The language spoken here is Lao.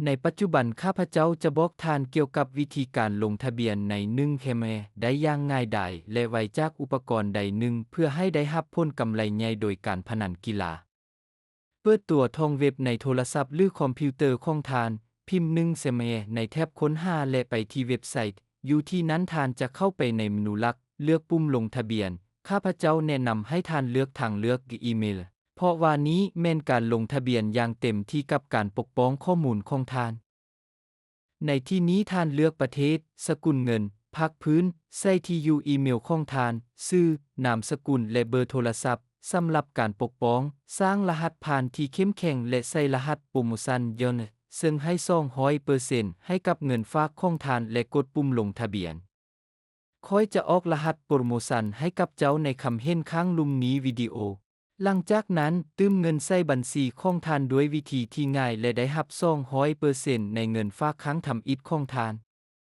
ໃນປັດຈຸບັນ ຂ້າພະເຈົ້າຈະບອກທ່ານກ່ຽວກັບວິທີການລົງທະບຽນໃນໜຶ່ງແຄມແອໄດ້ຢ່າງງ່າຍດາຍ ແລະ ໄວຈາກອຸປະກອນໃດໜຶ່ງ ເພື່ອໃຫ້ໄດ້ຮັບຜົນກຳໄລໃຫຍ່ໂດຍການພະນັນກິລາ. ເປີດຕົວທອງເວັບໃນໂທລະສັບ ຫຼື ຄອມພິວເຕີຂອງທ່ານ, ພິມໜຶ່ງແຄມແອໃນແທັບຄົ້ນຫາ ແລະ ໄປທີ່ເວັບໄຊ. ຢູ່ທີ່ນັ້ນທ່ານຈະເຂົ້າໄປໃນເມນູຫຼັກ, ເລືອກປຸ່ມລົງທະບຽນ. ຂ້າພະເຈົ້າແນະນຳໃຫ້ທ່ານເລືອກທາງເລືອກອີເມລ, ເພາະວ່ານີ້ແມ່ນການລົງທະບຽນຢ່າງເຕັມທີ່ກັບການປົກປ້ອງຂໍ້ມູນຂອງທ່ານ. ໃນທີ່ນີ້ທ່ານເລືອກປະເທດ, ສະກຸນເງິນ, ພາກພື້ນ, ໃສ່ທີ່ຢູ່ອີເມລຂອງທ່ານ, ຊື່, ນາມສະກຸນ ແລະ ເບີໂທລະສັບ. ສຳລັບການປົກປ້ອງ, ສ້າງລະຫັດຜ່ານທີ່ເຂັ້ມແຂງ ແລະ ໃສ່ລະຫັດໂປຣໂມຊັນຍ້ອນ, ເຊິ່ງໃຫ້ສອງຮ້ອຍເປີເຊັນໃຫ້ກັບເງິນຝາກຂອງທ່ານ ແລະ ກົດປຸ່ມລົງທະບຽນ. ຂ້ອຍຈະອອກລະຫັດໂປຣໂມຊັນໃຫ້ກັບເຈົ້າໃນຄຳເຫັນຂ້າງລຸ່ມນີ້ວິດີໂອ. ຫຼັງຈາກນັ້ນ, ຕື່ມເງິນໃສ່ບັນຊີຂອງທ່ານດ້ວຍວິທີທີ່ງ່າຍ ແລະ ໄດ້ຮັບສອງຮ້ອຍເປີເຊັນໃນເງິນຝາກຄັ້ງທຳອິດຂອງທ່ານ.